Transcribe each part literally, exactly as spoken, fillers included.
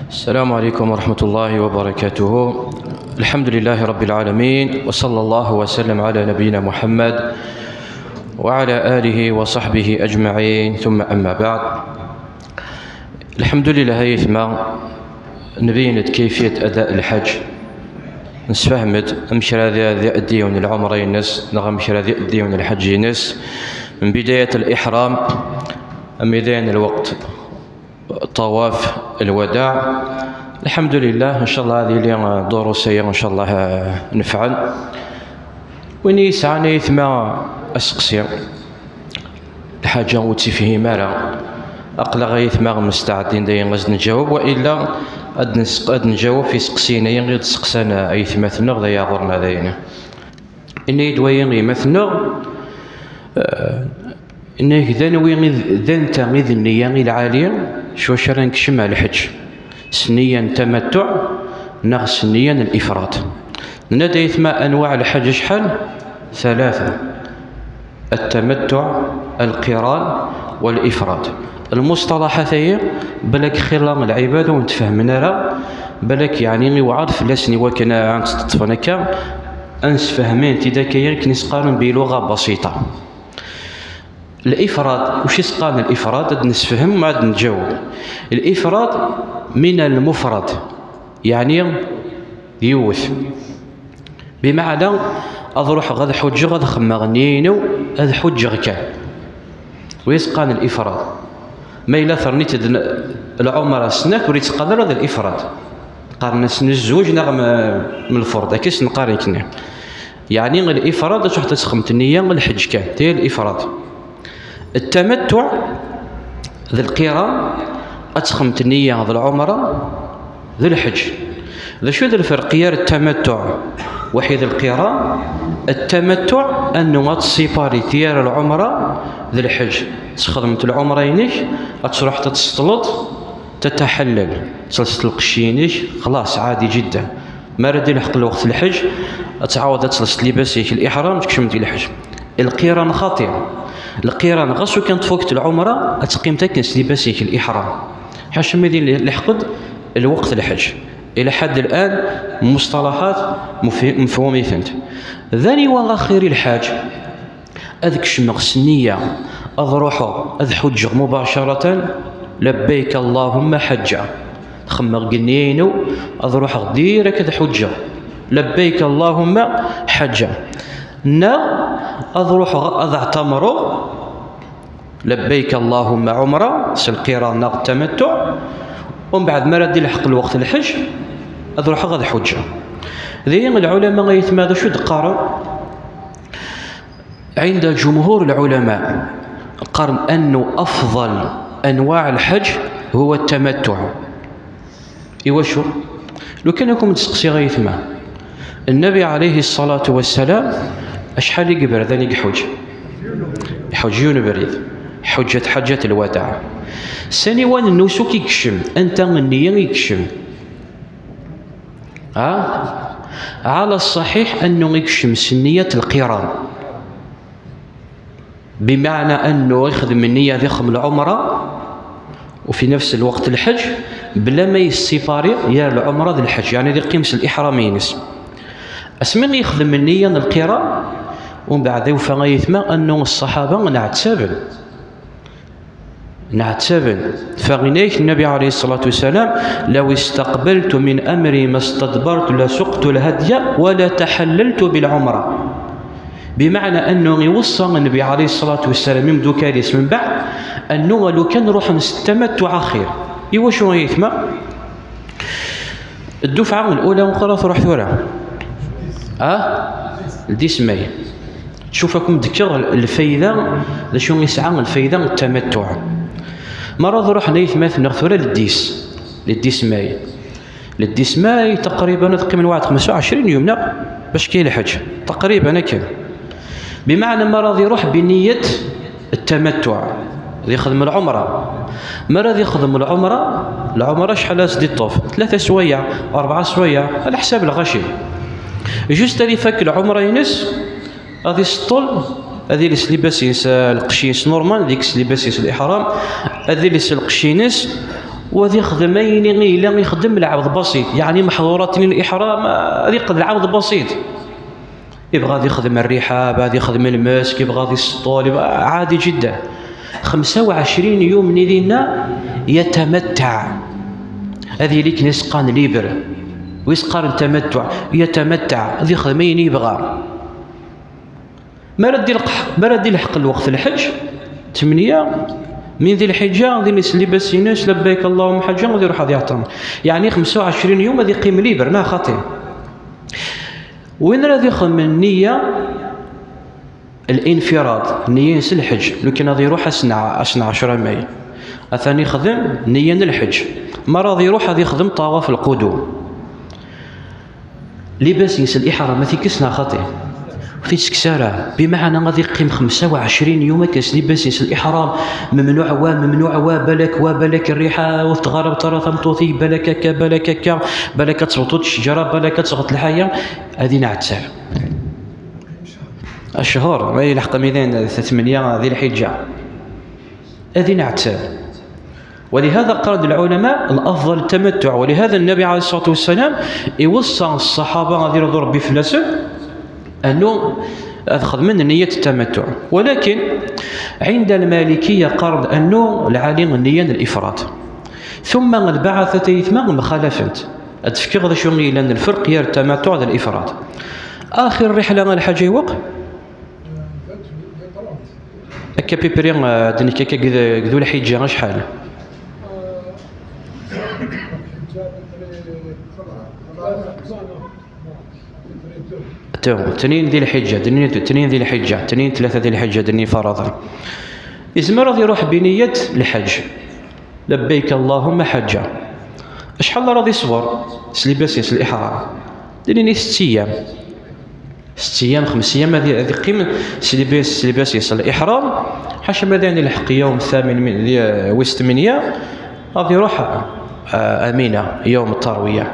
السلام عليكم ورحمة الله وبركاته. الحمد لله رب العالمين، وصلى الله وسلم على نبينا محمد وعلى آله وصحبه أجمعين، ثم أما بعد. الحمد لله، أيتما نبين كيفية أداء الحج، نسفهمت أمشي هذه الديون العمرينس نغمشي هذه الديون الحجينس من بداية الإحرام أم إذن الوقت طواف الوداع. الحمد لله، إن شاء الله هذه لي دروسية إن شاء الله نفعل. وين يسعاني ثما أسقسي الحاجة وتفهي مارا أقلا غيثما مستعدين داين غز نجاوب، وإلا أد نجاوب في سقسينا ينغيد سقسانا أيثما ثنغ ذا يغرنا ذاين. إني دوين غيما ثنغ، آه، إنك ذا نوي ذا نتا غيد النية العالية، شو شرا نكشم على الحج. سنيا تمتع، نغ سنيا الإفراد. ندا يثما أنواع الحج شحال؟ ثلاثة: التمتع، القران، والإفراد. المصطلحات هي بالك خير العباد ونتفهمنا راه بالك يعني يوعد في لسني وكنا عن تطفنا كا أنسفهمين تيدا كير كنسقارن بلغة بسيطة. الإفراد، وش يسقان الإفراد؟ هاد نسفهم ما عاد نجاوب. الإفراد من المفرد، يعني يوث، بمعنى أضروح غاد حجة غاد خمغنينو، هاد حجة كان ويسقان الإفراد. ما إلا ثرنيت العمرة سناك وريت قدر هذا الإفراد، قارن سن الزوج نغم من الفرد أكيس نقارن كنا. يعني الإفراد تحت تسخمت النية الحج كان تي الإفراد. التمتع ذي القيران أتخمت النية ذي العمرة ذي الحج. ذا شو ذا الفرق يا التمتع وحيد القيران؟ التمتع أنه ما تسيباري ثيار العمرة ذي الحج. تخدمت العمرة ينك، أتروح تتسطلط، تتحلل، تسلسل القشينك، خلاص عادي جدا. ما رد يلحق الوقت الحج، أتعاود تسلسل لباسك الإحرام تكشم ديال الحج. القيران خطير. القيران غسو كانت فوقت العمرة أتقيم تاكن لباسك الإحرام حاشا ما يدين لحقد الوقت الحج. إلى حد الآن مصطلحات مفهومية ثنت. ذاني والله خير الحاج أذكشمغ سنية أضروحو أذحجغ مباشرة لبيك اللهم حجة. خمغ قنينو أضروحغ ديرك أذحجغ لبيك اللهم حجة. نا أضروحغ أذعتمرو لبيك اللهم عمرة سلقيرا نغ التمتع. ومن بعد ما رد يلحق الوقت الحج أضروحغ أذحجة. ذي العلماء يتمادوا شو دقارن عند جمهور العلماء قرن أنه أفضل أنواع الحج هو التمتع. إيوا شو؟ لو كان لكم تسقسي غيثما النبي عليه الصلاة والسلام أشحال يقبر ذلك حج؟ يحج يون بريد، حجة حجة الوداع. سني وان النسك يكشم أنت النية يكشم. ها؟ على الصحيح أنه يكشم سنية القران، بمعنى أنه يخدم النية ذي خم العمرة وفي نفس الوقت الحج بلا ما يسيباري يا العمرة ذي الحج، يعني ذي قيمس الإحرام ينس. أسمي يخدم النية القران ومن بعد يوفى غيثما أنه الصحابة نعتسبن نعتبن. فغنيك النبي عليه الصلاة والسلام: لو استقبلت من أمري ما استدبرت لسقت الهدي ولا تحللت بالعمرة. بمعنى أنه يوصى النبي عليه الصلاة والسلام من دوكاليس من بعد أنه لو كان روح نستمتع خير. إيوا شو يثمى؟ الدفعة الأولى وقرا تروح ثورة. أه؟ الديس ماي. شوف راكم ذكر الفايدة، شو يسعى الفايدة التمتع. مرة نروح نيث مثلا ثورة للديس، للديس ماي. للديس ماي تقريبا تقيم الواحد خمسة وعشرين يوم، لا؟ باش كاين الحج. تقريبا هكا. بمعنى ما راضي يروح بنية التمتع، يخدم العمرة. ما راضي يخدم العمرة، العمرة شحال سدي الطوف؟ ثلاثة سوايع، أربعة سوايع، على حساب الغشي. جوست اللي فك العمرة ينس، غادي يسطل، غادي يلبس لباس ينس القشينس نورمال، ديك لباس ينس الإحرام، غادي يلبس القشينس، U ad ixdem ayen i yella ixeddem lɛebd basit, yeɛni meḥḍurat n liḥram, ad iqqed lɛebd basit. Ibɣa ad ixdem rriḥab, ad ixdem lmesk, ibɣa ad iseṭṭul, ibɣa, ɛadi jiddan. Xemsa u ɛecrin yum-nni dinna yatamattaɛ. Ad yili kan iseqqan libre. Wis qqaren tamattuɛ, yatamattaɛ, ad ixdem ayen yebɣa. Mi ara d-ilqeḥ-, mi ara d-ilḥeq lweqt lḥeǧ, tmenya min di lḥiǧa, din isell libas-ines, labbayk Allahumma ḥaǧa, ad iruḥ ad iɛṭem. Yeɛni xemsa u ɛecrin yum ad iqqim libre, neɣ xaṭi? Win ara d-ixedmen nniya al-infirad, nniya-ines lḥeǧ, lukan ad iruḥ ass n ɛecra may, atan ixdem nniya n lḥeǧ. Mi ara ad iruḥ ad ixdem ṭawaf lqudum. Libas-ines liḥram, ad t-ikkes neɣ xaṭi? Ur t-ittekkes ara. Bimeɛna ad iqqim xemsa u ɛecrin yum akken s libas-ines liḥram, memnuɛ wa, memnuɛ wa, balak wa, balak rriḥa, ur tɣarabeḍ ara tameṭṭut-ik, balak akka, balak akka, balak ad tewweḍ ccejra, balak ad tɣeṭ lḥaya, ad inɛettab. Acehur, ma ilḥeq midan tmenya di lḥiǧa, ad inɛettab. ولهذا قال العلماء الأفضل التمتع، ولهذا النبي عليه الصلاة والسلام يوصى الصحابة غادي يرضوا ربي فلاسن أنه أخذ من نية التمتع. ولكن عند المالكية قال أنه العالي النية الإفراط. ثم البعثة يثمى مخالفة. أتفكر هذا شو يلان الفرق يا التمتع هذا الإفراط. آخر رحلة الحاجة يوق؟ Akka pipri, euh, d nekk akka ged, ged ulḥiǧa acḥal? Tnin di lḥiǧa, tnin, tnin di lḥiǧa, tnin tlata di lḥiǧa, tnin faraḍa. Izmer ad iruḥ biniyat lḥeǧ. Labbayk Allahumma ḥaǧa. Acḥal ara d-iṣber s libas-is liḥram? Dinin i sett ayyam. Sett ayyam, xems ayyam ad, ad iqqim s libas, s libas-is liḥram, ḥaca ma dayen ilḥeq yawm thamin min, di, wis tmenya, ad iruḥ, ah, Amina, yawm tarwiya.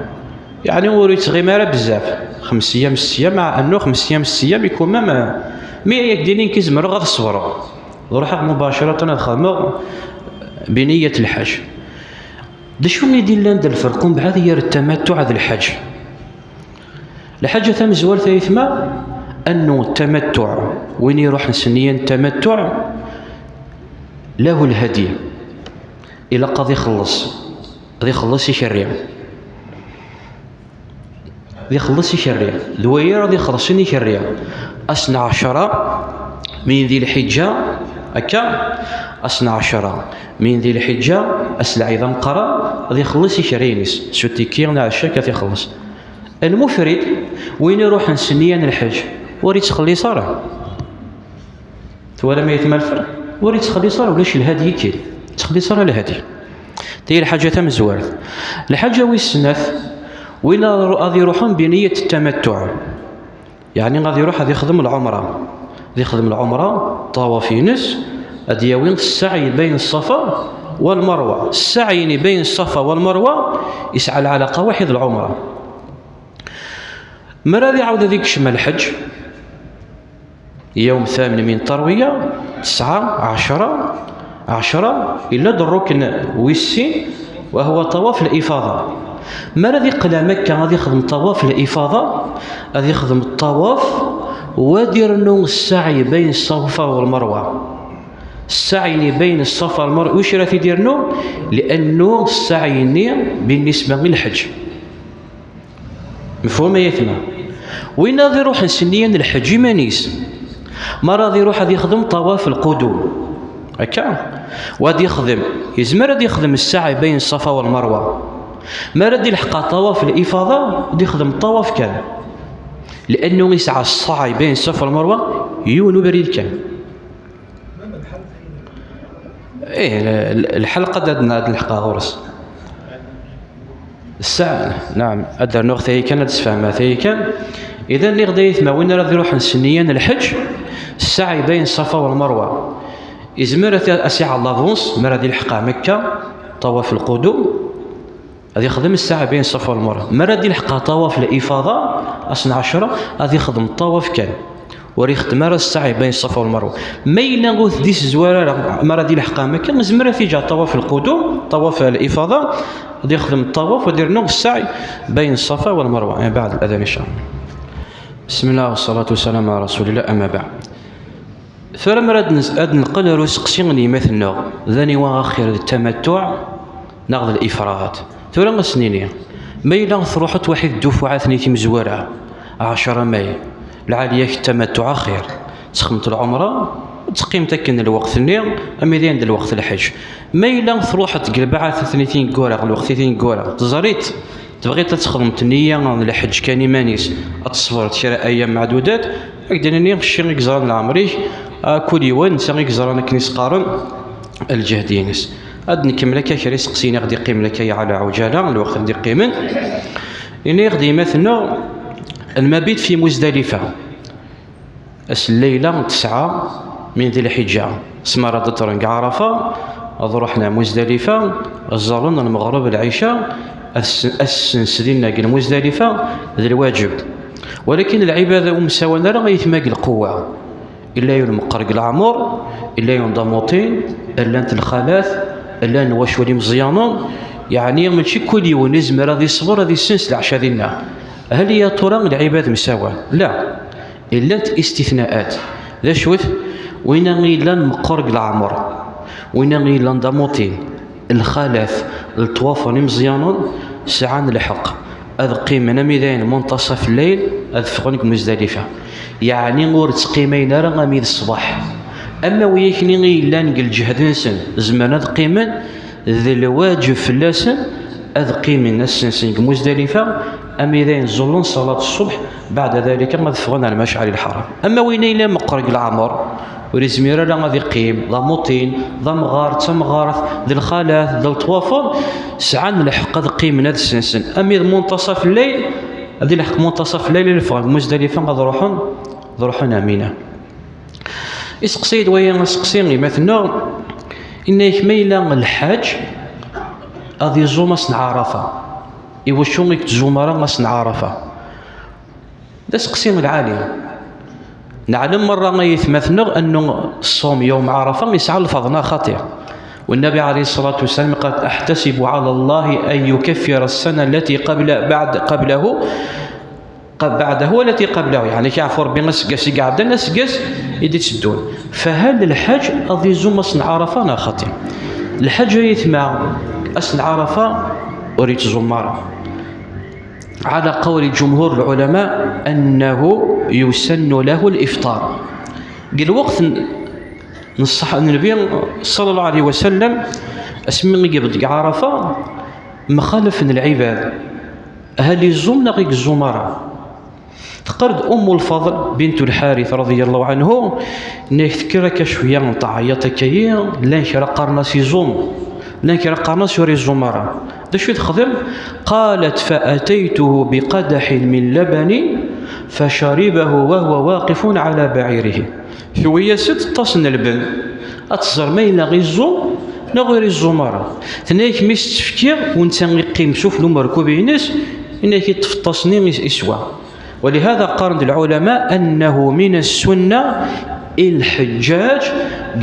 Yeɛni ur yettɣimi ara bezzaf. Xems ayyam, sett ayyam, mɛa annu xems ayyam, sett ayyam, ikumam, ah, mi yak dinin ki zemreɣ ad ṣebreɣ. Ad ruḥeɣ mubacratan ad xedmeɣ biniyat lḥaǧ. D acu i d-illan d lferq umbeɛd gar ttamattuɛ d lḥaǧ? Lḥaǧa tamezwarut ay aytma, annu ttamattuɛ, win iruḥen s nniya n ttamattuɛ, lahu lhadyi, ilaq ad ixelleṣ, ad ixelleṣ ikerri. Ad ixelleṣ ikerri. D wayi ara ad ixelṣen ikerri. Ass n ɛecra min di lḥiǧa, akka, ass n ɛecra min di lḥiǧa, ass n lɛid ameqqran, ad ixelleṣ ikerri-ines. S utikki neɣ s cak ad t-ixelleṣ. Lmufrid, win iruḥen s nniya n lḥeǧ, ur ittxelliṣ ara. Twalam ay aytma lferq? Ur ittxelliṣ ara, ulac lhadyi kan. Ur ittxelliṣ ara lhadyi. Tagi lḥaǧa tamezwarut. Lḥaǧa wis snat, win ad iruḥen biniyat ttamattuɛ. Yeɛni ad iruḥ ad ixdem lɛumra. Ad ixdem lɛumra, ṭṭawaf-ines, ad yawi ssaɛy bayn ṣṣafa wal marwa. Ssaɛy-nni bayn ṣṣafa wal marwa, yesɛa lɛalaqa waḥid d lɛumra. Mi ara ad iɛawed ad ikcem lḥeǧ, yawm thamin min tarwiya, tesɛa, ɛecra, ɛecra, yella-d rrukn wis sin, wa huwa ṭawaf l-ifada. Mi ara ad iqqel ar Makka ad ixdem ṭawaf l-ifada, ad ixdem ṭṭawaf, wa ad irnu ssaɛy bayn ṣṣafa wal marwa. Ssaɛy-nni bayn ṣṣafa wal marwa, wic ara t-id-irnu? Liannu ssaɛy-nni binnisba i lḥeǧ. Mefhum ay aytma? Win ad iruḥen s nniya n lḥeǧ iman-is, mi ara ad iruḥ ad ixdem ṭawaf lqudum. Akka? Wa ad ixdem, yezmer ad ixdem ssaɛy bayn ṣṣafa wal marwa. Mi ara d-ilḥeq ṭawaf lifada, ad ixdem ṭawaf kan. Liannu yesɛa ssaɛy bayn ṣṣafa wal marwa, yiwen ubrid kan. Ih, l-, l-, lḥelqa ad n-, ad nleḥqeɣ ɣur-s. Ssaɛy, naɛam, ad d-rnuɣ tayi kan, ad d-sfehmeɣ tayi kan. Idan, nniɣ-d ay aytma, win ara d-iruḥen s nniya n lḥeǧ, ssaɛy bayn ṣṣafa wal marwa. Izmer ad t-, ad s-iɛeḍ lavance, mi ara d-ilḥeq ar Mekka, ṭawaf lqudum, ad ixdem ssaɛy bayn ṣṣafa wal marwa. Mi ara d-ilḥeq ṭawaf lifada, ass n ɛecra, ad ixdem ṭawaf kan. Ur ixeddem ara ssaɛi bayen ṣṣafa wal marwa. Ma yella ur t-id-yessezwar ara, mi ara d-ilḥeq am akka, yezmer ad t-yeǧǧ ṭawaf lqudum, ṭawaf lifada, ad yexdem ṭṭawaf, ad yernu ssaɛi bayen ṣṣafa wal marwa. Mbeɛd al-adan, in ca Allah. Bismillah, wassalatu wassalamu ala rasulillah, amma ba'd. Tura, mi ara d-nes-, ad neqqel ar useqsi n yemma-tneɣ, d aniwa axir, d tamattuɛ neɣ d lifraḍ? Tura, ad s-nini, ma yella truḥeḍ waḥid ddufuɛat-nni timezwura, ɛecra may, lɛali-yak tamattuɛ axir, txedmeḍ lɛumra, teqqimeḍ akken lweqt-nni, armi d ayen d lweqt lḥeǧ. Ma yella truḥeḍ deg lbaɛat-nni tineggura, lweqt tineggura, teẓriḍ, tebɣiḍ ad txedmeḍ nniya n lḥeǧ kan iman-is, ad tesbreḍ kra ayyam meɛdudat, ad k-d-nini, kečči i yeẓran leɛmer-ik, a kul yiwen netta i yeẓran akken i s-qqaren lǧehd-ines. Ad nkemmel akka kra iseqsiyen i ɣ-d-iqqimen akka ɛla ɛujala, lweqt i ɣ-d-iqqimen. Ini-aɣ-d yemma-tneɣ, المبيت في مزدلفة. Ass n leyla n tesɛa min di lḥiǧa, asmi ara d-ṭṭren deg Ɛarafa, ad ruḥen ar Muzdalifa, ad ẓẓallen lmeɣreb, lɛica, ad s-, ad ssens dinna deg Lmuzdalifa, d lwaǧeb. Walakin lɛibad ur msawan ara ayetma deg lqewwa. Illa yun meqqer deg leɛmer, illa yun d amuṭin, llant lxalat, llan wacwal imeẓyanen, yeɛni mačči kul yiwen izmer ad iṣber ad issens leɛca dinna. Hal ya tura lɛibad msawan? La. Llant istitnaat. D acu-t? Winna i yellan meqqer deg leɛmer, winna i yellan d amuṭin, lxalat, leṭwafen imeẓyanen, sɛan lḥeqq ad qqimen armi d ayen muntasaf lleyl, ad ffɣen deg Muzdalifa. Yeɛni ur ttqimayen ara armi d ṣṣbeḥ. Ama wiyak-nni i yellan deg lǧehd-nsen, zemren ad qqimen, d lwaǧeb fell-asen ad qqimen, ad ssensen deg Muzdalifa, armi d ayen ẓẓullen ṣṣalat ṣṣbeḥ, beɛda dalika ad ffɣen ar Lmacɛer Lḥaram. Ama winna yellan meqqer deg leɛmer, ur izmir ara ad iqqim, d amuṭin, d amɣar, d tamɣart, d lxalat, d leṭwafen, sɛan lḥeqq ad qqimen, ad ssensen, armi d muntasaf lleyl, ad ilḥeq muntasaf lleyl, ad ffɣen deg Muzdalifa, ad ruḥen, ad ruḥen ar Mina. Iseqsi-d waya aseqsi, yemma-tneɣ, inna-yak, ma yella lḥaǧ ad iẓum ass n Ɛarafa, iwacu i yettẓum ara ass n Ɛarafa? D aseqsi lɛali. Neɛlem merra ay atma-tneɣ annu ṣṣum yawm Ɛarafa yesɛa lfeḍl, neɣ xaṭi? والنبي عليه الصلاة والسلام قال: أحتسب على الله أن يكفر السنة التي قبل، بعد، قبله، قبعده والتي قبله، يعني كيعفو ربي السقاس يقعدن السقاس يدي تسدون. فهل الحج أضي زوم أصن عرفة؟ أنا خطي الحج يثمى أصن عرفة وريت زمارة. على قول جمهور العلماء أنه يسن له الإفطار. قال وقت نصح النبي صلى الله عليه وسلم اسمي قبل عرفة مخالف العباد. هل يزوم نغيك الزمارة؟ تقرد أم الفضل بنت الحارث رضي الله عنه، إنك تكرك شوية تعيط كي، لان كرا قرناس يزوم، لان كرا قرناس يوري الزمارة. ده شو تخدم؟ قالت: فأتيته بقدح من لبن فشربه وهو واقف على بعيره. Tuwi-yas-d ṭṭas n lben, ad tẓer ma yella iẓum neɣ ur iẓum ara. Tenna-yak mi s-tt-fkiɣ, u netta iqqim s uflum rkub-ines, yenna-yak iṭṭef ṭṭas-nni is-, iswa. ولهذا قال العلماء أنه من السنة الحجاج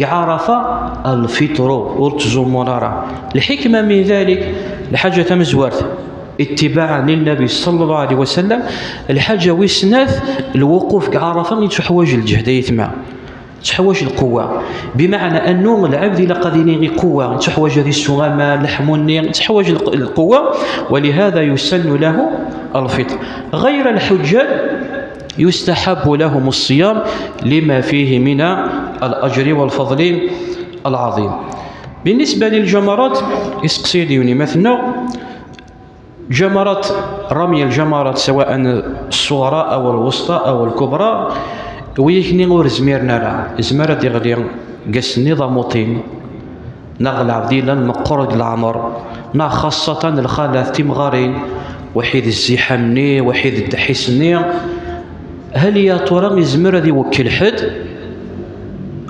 عرفة الفطر، ur ttẓummun ara. الحكمة من ذلك, lḥaǧa tamezwart, اتباعا للنبي صلى الله عليه وسلم. Lḥaǧa wis snat, lwuquf deg Ɛarafa yettuḥwaǧ lǧehd, ay atma. Teḥwaǧ lqewwa. Bimeɛna annu lɛebd ilaq ad yili iqewwa, teḥwaǧ ad isew aman, leḥmu-nni, teḥwaǧ lq-, lqewwa, ولهذا يسن له الفطر. غير الحجاج يستحب لهم الصيام لما فيه من الأجر والفضل العظيم. بالنسبة للجمرات, iseqsi-d yiwen atma-tneɣ, جمرات، رمي الجمرات سواء الصغرى أو الوسطى أو الكبرى, wi yakni ur zmiren ara, izmer ad iɣli deg ass-nni d amuṭin, neɣ lɛebd yellan meqqer deg leɛmer, neɣ xaṣṣatan lxalat timɣarin, waḥid zzixam-nni, waḥid ddḥis-nni. Hal ya tura izmer ad iwekkel ḥedd?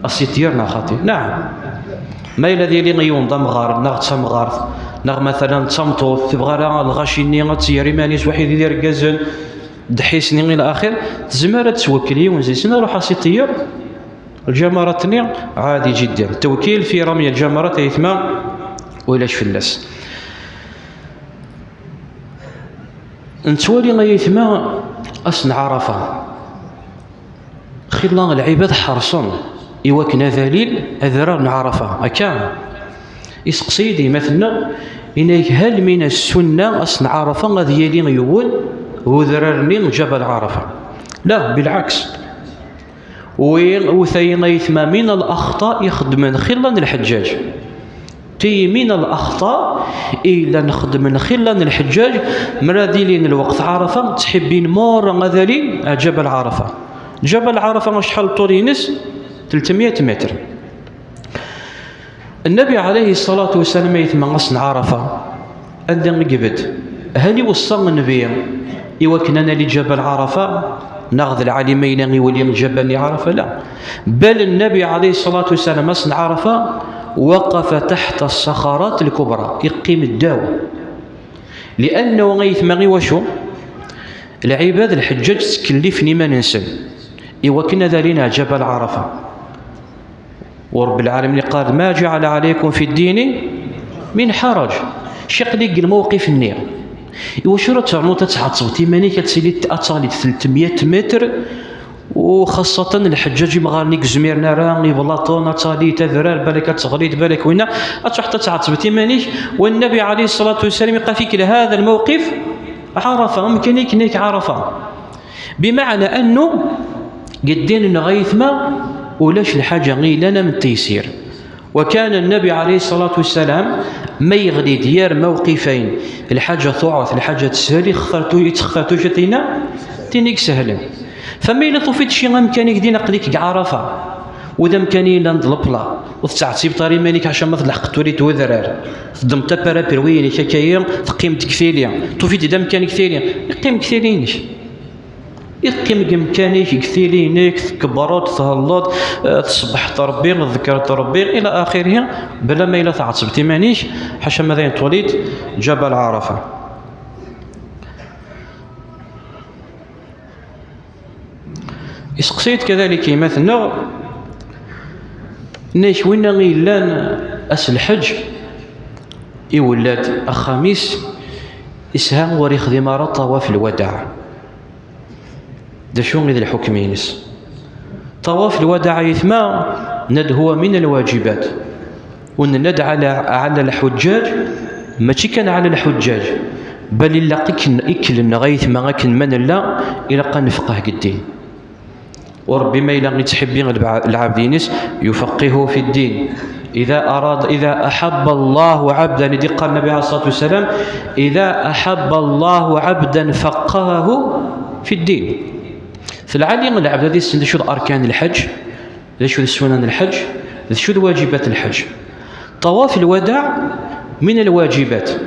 Asitir neɣ xaṭi? Naɛam. Ma yella ad yili yiwen d amɣar neɣ d tamɣart, neɣ matalan d tameṭṭut, tebɣa ara lɣaci-nni ad tger iman-is waḥid d irgazen, ddḥis-nni ila axir, tezmer ad twekkel yiwen zi-sen, iruḥ-as iṭeyyer lǧamarat-nni. Ɛadi jiddan, tawkil fi ramya lǧamarat, ayetma, ulac fell-as. Nettwali, ay ayetma, ass n Ɛarafa, xilla lɛibad ḥerṣen i wakken ad alin adrar n Ɛarafa. Akka, iseqsi-yi-d gma-tneɣ, yenna-yak: "Hal min as-sunna ass n Ɛarafa ad yali yiwen udrar-nni n Ǧabal Ɛarafa?" La, bilɛaks. Wi utayen, ay ayetma, min al-axṭa ixeddmen xilla n lḥeǧǧaǧ. Ti min al-axṭa i yellan xeddmen xilla n lḥeǧǧaǧ, mi ara d-ilin lweqt Ɛarafa, ttḥibbin merra ad alin ar Ǧabal Ɛarafa. Ǧabal Ɛarafa acḥal ṭṭul-ines? Tlettmya metr. Nnabi ɛalayhi ṣṣalatu wassalam, ay ayetma, ass n Ɛarafa, anda i ibedd? Hal iweṣṣa Nnbi i wakken ad nali Ǧabal Ɛarafa, neɣ d lɛali ma yella iwali Ǧabal n Ɛarafa? La. Bal Nnabi ɛalayhi ṣṣalatu wassalam, ass n Ɛarafa, waqafa taḥta ṣṣaxarat lkubra, iqqim ddaw. Liannahu, ay ayetma, i wacu? Lɛibad, lḥeǧǧaǧ, ttkellifen iman-nsen i wakken ad alin ar Ǧabal Ɛarafa. U Ṛebbi lɛalamin iqqar: "Ma ǧeɛɛala ɛalaykum fi ddini min ḥaraǧ." Caqli deg lmawqif-nni, iwacu ara ternuḍ ad tɛettbeḍ iman-ik, ad tiliḍ, ad teɣliḍ tlettmya metr, u xaṣṣatan lḥeǧǧaǧ imɣaren i yezmiren ara iblaṭen, ad teɣliḍ adrar, balak ad teɣliḍ, balak winna, ad truḥeḍ ad tɛettbeḍ iman-ik, wa Nnabi ɛalayhi ṣṣalatu wassalam iqqaf-ik lhada lmawqif Ɛarafa, amkan-ik nekk Ɛarafa. Bimeɛna annu, deg ddin-nneɣ, ay ayetma, ulac lḥaǧa i yellan am ttaysir. Wa kana Nnabi ɛalayhi ṣṣalatu wassalam, ma yeɣli-d yir mawqifayn, lḥaǧa tuɛret, lḥaǧa teshel, ixtar tu-, yettextar tuja tinna, tin i isehlen. Fa ma yella tufiḍ ci amkan-ik din, aql-ik deg Ɛarafa, u d amkan i yellan d lepla, ur tettɛettibeḍ ara iman-ik ḥaca ma tleḥqeḍ tura i wedrar, teddmeḍ aparapirwi-inek akka-yi, teqqimeḍ deg tili, tufiḍ-d amkan deg tili, iqqim deg tili-inek. Iqqim deg umkan-ik, deg tili-inek, tkebbreḍ, thelleḍ, eh, tṣebbḥeḍ Ṛebbi, tḍekkreḍ Ṛebbi, ila axirihi, bla ma yella tɛettbeḍ iman-ik, ḥaca ma d ayen tuliḍ Ǧabal Ɛarafa. Iseqsi-d kadalik gma-tneɣ, nnek winna i yellan ass lḥeǧ, iwella-d axxam-is, isha ur ixdim ara ṭawaf lwadaɛ. D acu i d lḥukm-ines? Ṭawaf lwadaɛ, ay ayetma, nenna-d huwa min alwajibat. U nenna-d ɛala, ɛala lḥuǧǧaǧ, mačči kan ɛala lḥuǧǧaǧ, bal ilaq ikk-, ikk-, nneɣ, ay ayetma, akken ma nella, ilaq ad nefqeh deg ddin. U Ṛebbi ma yella ittḥibbi lba-, lɛebd-ines, yufaqqih-u fi ddin. Ida arad, ida aḥabba Allahu ɛabdan, i d-iqqar Nnabi ɛalayhi ṣṣalatu wassalam, ida aḥabba Allahu ɛabdan faqqahahu fi ddin. Telɛali lɛebd ad issen d acu d arkan lḥeǧ, d acu d ssunan lḥeǧ, d acu d wajibat lḥeǧ. Ṭawaf lwadaɛ min lwajibat,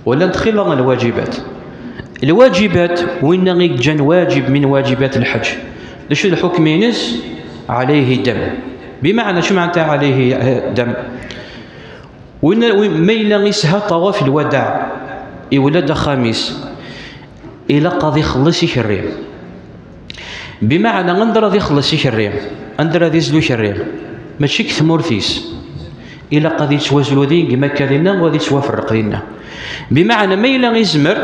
wala n txila n lwajibat. Lwajibat, winna i yeǧǧan wajib min wajibat lḥeǧ, d acu d lḥukm-ines? Ɛalayhi dam. Bimeɛna, acu meɛna ɛalayhi dam? Winna, win, ma yella isha ṭawaf lwadaɛ, iwella-d axxam-is, ilaq ad ixelleṣ ikerri. Bimeɛna, anda ara ad ixelleṣ ikerri? Anda ara ad izlu ikerri? Mačči deg tmurt-is. Ilaq ad yettwazlu din, deg Makka dinna, u ad yettwaferreq dinna. Bimeɛna, ma yella izmer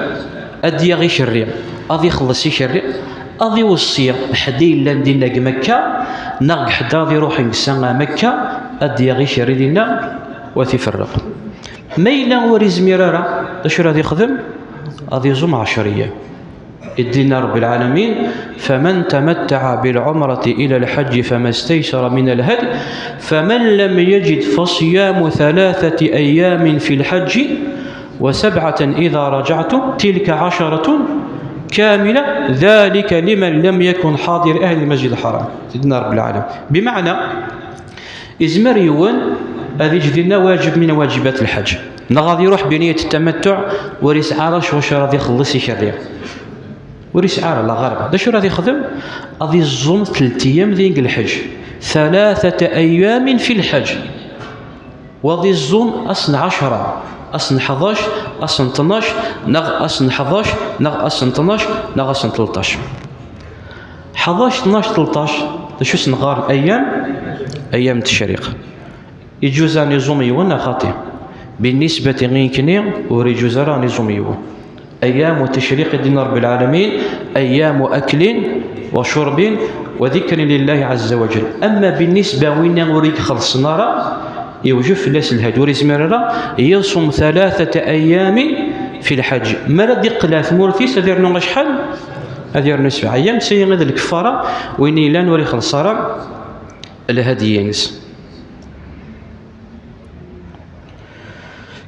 ad d-yaɣ ikerri, ad ixelleṣ ikerri, ad iweṣṣi ḥedd i yellan dinna deg Makka, neɣ deg ḥedd ara ad iruḥen deg sa Makka, ad d-yaɣ ikerri dinna, u ad t-iferreq. Ma yella ur izmir ara, d acu ara ad ixdem? Ad iẓum ɛecr ayyam. I d-yenna Ṛebbi lɛalamin: "Faman tamattaɛa bilɛumrati ila lḥeǧǧi famastaysara min alhadyi, faman lam yajid fasiyamu thalathati ayyamin fi lḥeǧǧi, wa sabɛatan ida rajaɛtum, tilka ɛacaratun kamila, dhalika liman lam yakun ḥadira lmasjidil ḥaram." I d-yenna Ṛebbi lɛalamin. Bimeɛna, izmer yiwen ad iǧǧ dinna wajib min wajibat lḥeǧ, neɣ ad iruḥ biniyat tamattuɛ, ur yesɛi ara acu, acu ara ad ixelleṣ ikerri. Ur yesɛi ara la ɣerba. D acu ara ad ixdem? Ad iẓum telt ayyam din deg lḥeǧ. Thalathata ayyamin fi lḥeǧ. Wa ad iẓum ass n ɛecra, Ass n ḥdac, ass n tnac, neɣ ass n ḥdac, neɣ ass n tnac, neɣ ass n tleṭṭac. Ḥdac, tnac, tleṭṭac, d acu s-neqqar? Ayyam, ayyam n teccriq. Iǧuz ad niẓum yiwen, a xaṭi. Binnisbati i nekni, ur iǧuz ara ad niẓum yiwen. Ayyam n teccriq i d-yenna Ṛebbi lɛalamin, ayyam aklin wa curbin wa dikrin lillahi ɛazza wa jal. Amma binnisba i winna ur ixellṣen ara, iwjeb fell-as lhadi, ur izmir ara, yasum thalathat ayyamin fi lḥaǧ. Mi ara d-iqqel ar tmurt-is, ad irnu acḥal? Ad irnu sebɛa ayyam, d tayi i d lkeffara, win yellan ur ixelleṣ ara lhadi-ines.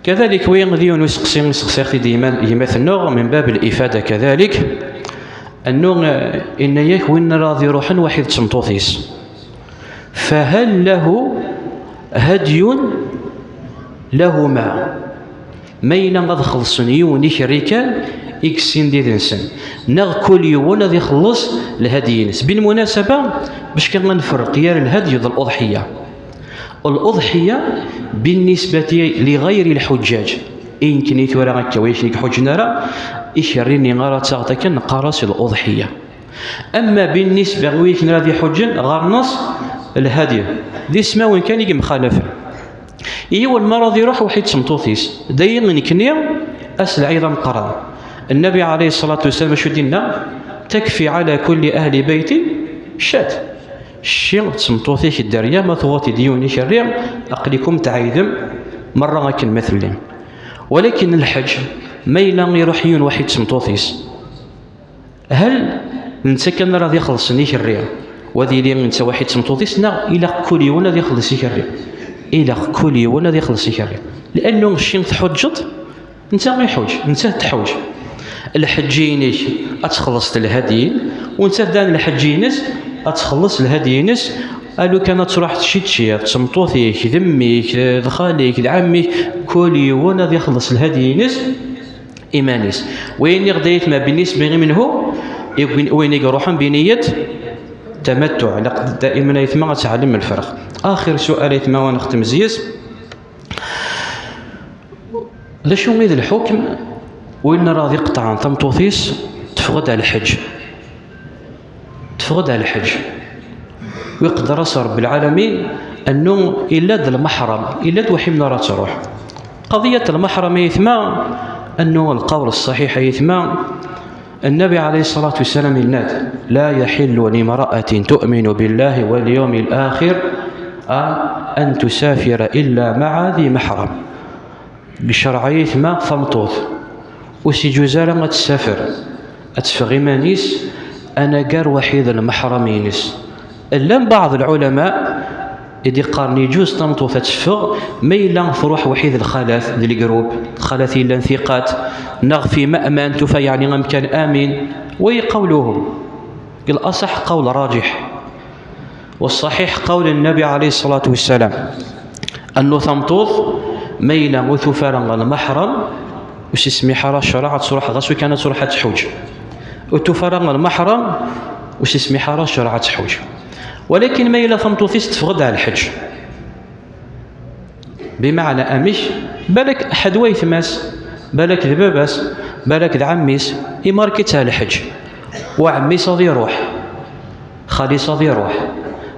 Kadalik, wi d yiwen useqsi i seqsiɣ-t-id yima-, yimat-nneɣ, min bab lifada kadalik, annu, eh, inna-yak win ara d-iruḥen waḥid d tmeṭṭut-is. Fahal lahu hadyun lahuma? Ma yella ad xellṣen yiwen ikerri kan i yessin did-nsen, neɣ kul yiwen ad ixelleṣ lhadyi-ines? Bilmunasaba, bac kan ad nferreq gar lhadyu d l'uḍḥiyya. L'uḍḥiyya, binnisbati li ɣayri lḥuǧǧaǧ, i nekni tura akka, wi akken i iḥuǧǧen ara, ikerri-nni ara ttaɣeḍ akken, neqqar-as l'uḍḥiyya. Amma binnisba i wakken ara d-iḥuǧǧen, ɣer-nes lhadyu. D ismawen kan i yemxalafen. Yiwen mi ara d-iruḥ waḥid d tmeṭṭut-is, d ayen nekni ass lɛid ameqqran. Nnabi ɛalayhi ṣṣalatu wassalam acu d-inna? Takfi ɛala kulli ahli baytin ccat. Cci d tmeṭṭut-ik dderya, ma tuɣeḍ-id yiwen ikerri, aql-ikum tɛeydem merra akken ma tellim. Walakin lḥeǧ, ma yella iruḥ yiwen waḥid d tmeṭṭut-is, hal netta kan ara d-ixellṣen ikerri, u ad yili netta waḥid d tmeṭṭut-is, neɣ ilaq kul yiwen ad ixelleṣ ikerri? Ilaq kul yiwen ad ixelleṣ ikerri. Liannu cci tḥuǧǧeḍ, netta iḥuǧǧ, netta tḥuǧǧ. Lḥeǧǧ-inek ad txellṣeḍ lhadyin, u netta dan lḥeǧǧ-ines ad txelleṣ lhadyi-ines. Alu kan ad truḥ tcicciḍ, d tmeṭṭut-ik, d mmi-k, d xali-k, d ɛemmi-k, kul yiwen ad ixelleṣ lhadyi-ines iman-is. Wayen i ɣ-d ayetma binnisba i menhu, i win, wayen i iruḥen biniyat tamattuɛ. Ilaq daiman ayetma ad teɛlem lferq. Axir sual ayetma wa nextem zyes. D acu i d lḥukm win ara d-iqeṭɛen tameṭṭut-is teffeɣ-d ar lḥeǧ? Teffeɣ-d ar lḥeǧ. Wi qedder-as Ṛebbi lɛalamin, annu illa-d lmeḥṛam, illa-d waḥi mi ara truḥ. Qeḍiyat lmeḥṛam, ay ayetma, annu lqawl ṣṣaḥiḥ, ay ayetma, Nnabi ɛalayhi ṣṣalatu wassalam yenna-d: لا يحل لامرأة تؤمن بالله واليوم الآخر أن تسافر إلا مع ذي محرم. Deg ccreɛ, ay ayetma, tameṭṭut ur s-iǧuz ara ad tsafer, ad teffeɣ iman-is, anagar waḥid lmeḥṛam-ines. Llan baɛḍ lɛulama i d-iqqaren iǧuz tameṭṭut ad teffeɣ ma yella truḥ waḥid lxalat di lgrup, lxalat yellan thiqat, neɣ fi ma'man, tufa yeɛni amkan amin. Wa qawluhum, deg laṣaḥ qawl raǧiḥ. Wa ṣṣaḥiḥ qawl Nnabi ɛalayhi ṣṣalatu wassalam, annu tameṭṭut ma yella ur tufi ara lmeḥṛam, ur s-ismiḥ ara ccreɛ ad truḥ, ɣas ukan ad truḥ ad tḥuǧ. Ur tufi ara lmeḥṛam, ur s-ismiḥ ara ccreɛ ad tḥuǧ. Walakin ma yella tameṭṭut-is teffeɣ-d ar lḥeǧ, bimeɛna amek? Balak ḥedd wayetma-s, balak d baba-s, balak d ɛemmi-s, imark-itt ar lḥeǧ. Wa ɛemmi-s ad iruḥ, xali-s ad iruḥ,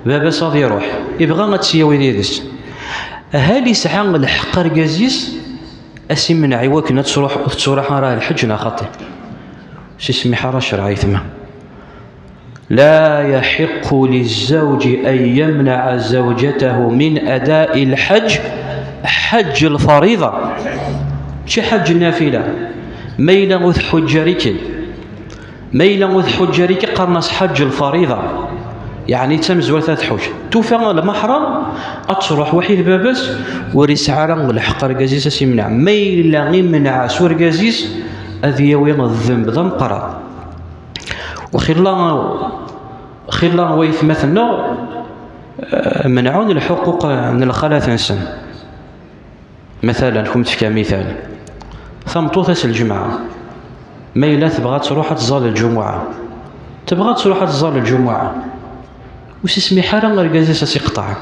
baba-s ad iruḥ, ibɣa ad tt-yawi yid-s. Hal isɛa lḥeqq argaz-is ad s-imneɛ i wakken ad truḥ, ur tettruḥ ara ar lḥeǧ, neɣ xaṭi? Ur s-ismiḥ ara ccreɛ, ay ayetma. لا يحق للزوج أن يمنع زوجته من أداء الحج، حج الفريضة، mačči ḥeǧǧ nnafila. Ma yella ur tḥuǧǧ ara akken, ma yella ur tḥuǧǧ ara akken, qqaren-as ḥeǧǧ lfariḍa, yeɛni d tamezwarut ad tḥuǧ. Tufa lmeḥṛam, ad truḥ waḥid baba-s, ur yesɛi ara lḥeqq argaz-is ad s-imneɛ. Ma yella imneɛ-as urgaz-is, ad yawi ddemb d ameqqran. Waxilla, xilla wayetma-tneɣ, eh, menɛun lḥuquq n lxalat-nsen. Matalan, kum tefka mital, tameṭṭut ass lǧemɛa, ma yella tebɣa ad truḥ ad tẓall lǧumuɛa, tebɣa ad truḥ ad tẓall lǧumuɛa, ur s-ismiḥ ara argaz-is ad s-iqṭeɛ.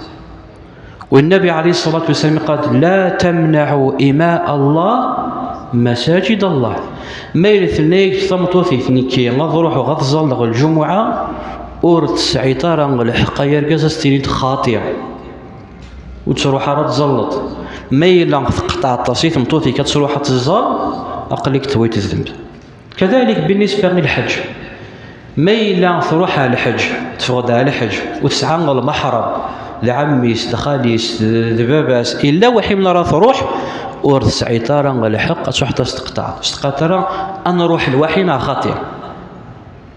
والنبي عليه الصلاة والسلام قال: "لا تمنعوا إماء الله مساجد الله". Ma yella tenna-yak tmeṭṭut-ik: "Nekki ad ruḥeɣ ad ẓalleɣ lǧumuɛa", ur tesɛiḍ ara lḥeqq ay argaz ad s-tiniḍ xaṭi, ur ttruḥ ara ad tẓalleḍ. Ma yella tqeṭɛeḍ-as i tmeṭṭut-ik ad truḥ ad tẓall, aql-ik tewwiḍ ddemb. كذلك بالنسبة للحج. Ma yella truḥ ɣer lḥeǧ, teffeɣ-d ɣer lḥeǧ, ur tesɛa lmeḥrem, d ɛemmi-s, d xali-s, d, d baba-s, yella waḥi mi ara truḥ, ur tesɛiḍ ara lḥeqq ad truḥeḍ ad s-teqṭɛeḍ. Ur s-teqqareḍ ara: "Ad nruḥ lwaḥi neɣ xaṭi."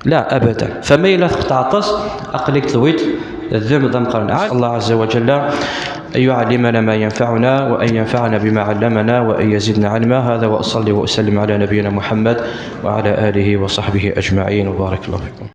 لا، أبدا. فما yella tqeṭɛeḍ-as, aql-ik tewwiḍ ddemb d ameqqran. الله عز وجل أن يعلمنا ما ينفعنا، وأن ينفعنا بما علمنا، وأن يزيدنا علما. هذا، وأصلي وأسلم على نبينا محمد وعلى آله وصحبه أجمعين، وبارك الله فيكم.